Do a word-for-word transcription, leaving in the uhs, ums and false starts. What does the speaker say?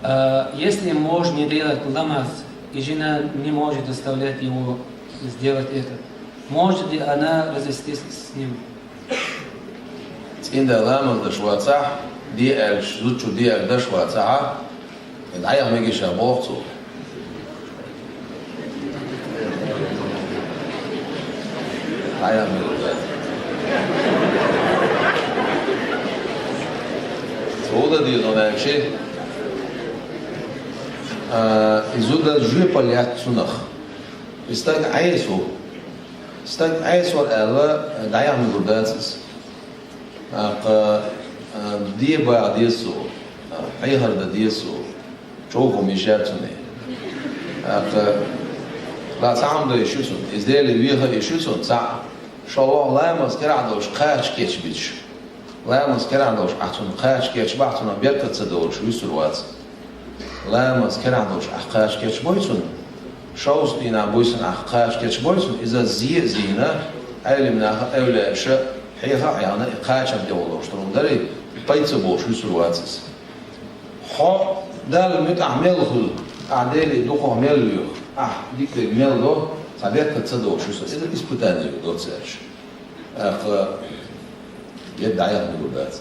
А если муж не делает ламаз, и жена не может заставлять его сделать это, может ли она развестись с ним? ЦӀинда ламаз деш вацахь, де аьлча, зудчо де аьлча деш вацахь, дӀаяха мегаш я боху цо. ДӀаяха мегаш дац. Цо дан деза аьлча, а, и зуда жоьпалла яц цунах. И стаг Ӏеса ву. Стаг Ӏесавар аьлла, дӀаяха мегур дац иза. ТӀаккха, а, де баха деза цо, а, хьехар дан деза цо, чӀогӀа хӀума йиш яц цунна. ТӀаккха, ла, цхьа хӀума дан йиш ю цунна, иза Деле веха йиш ю цунна, цхьаъ. ШолгӀа ламаз карахь долуш кхача кечбича. Ламаз карахь долуш ахь цунна кхача кечбахь, цунах беркат ца долуш вуьсур вац. Ламаз карахь долуш ахь кхача кечбой цунна, шовзткъа дийнахь буьйсанна ахь кхача кечбой цунна, иза зе а зийна, Ӏелам наха, эвлаяаша хьеха а хьехна, и кхачам тӀехула долуш долу дарий, пайда ца болуш вуьсур вац иза. Хьо Далла муьтӀахь мел хуьлу, ахь Деле дукхах мел воьху, ахь дика дерг мел до, цхьа беркат ца долуш вуьсур, иза испытание ю, доцца аьлча. ТӀаккха, герга дӀаяха мегур дац.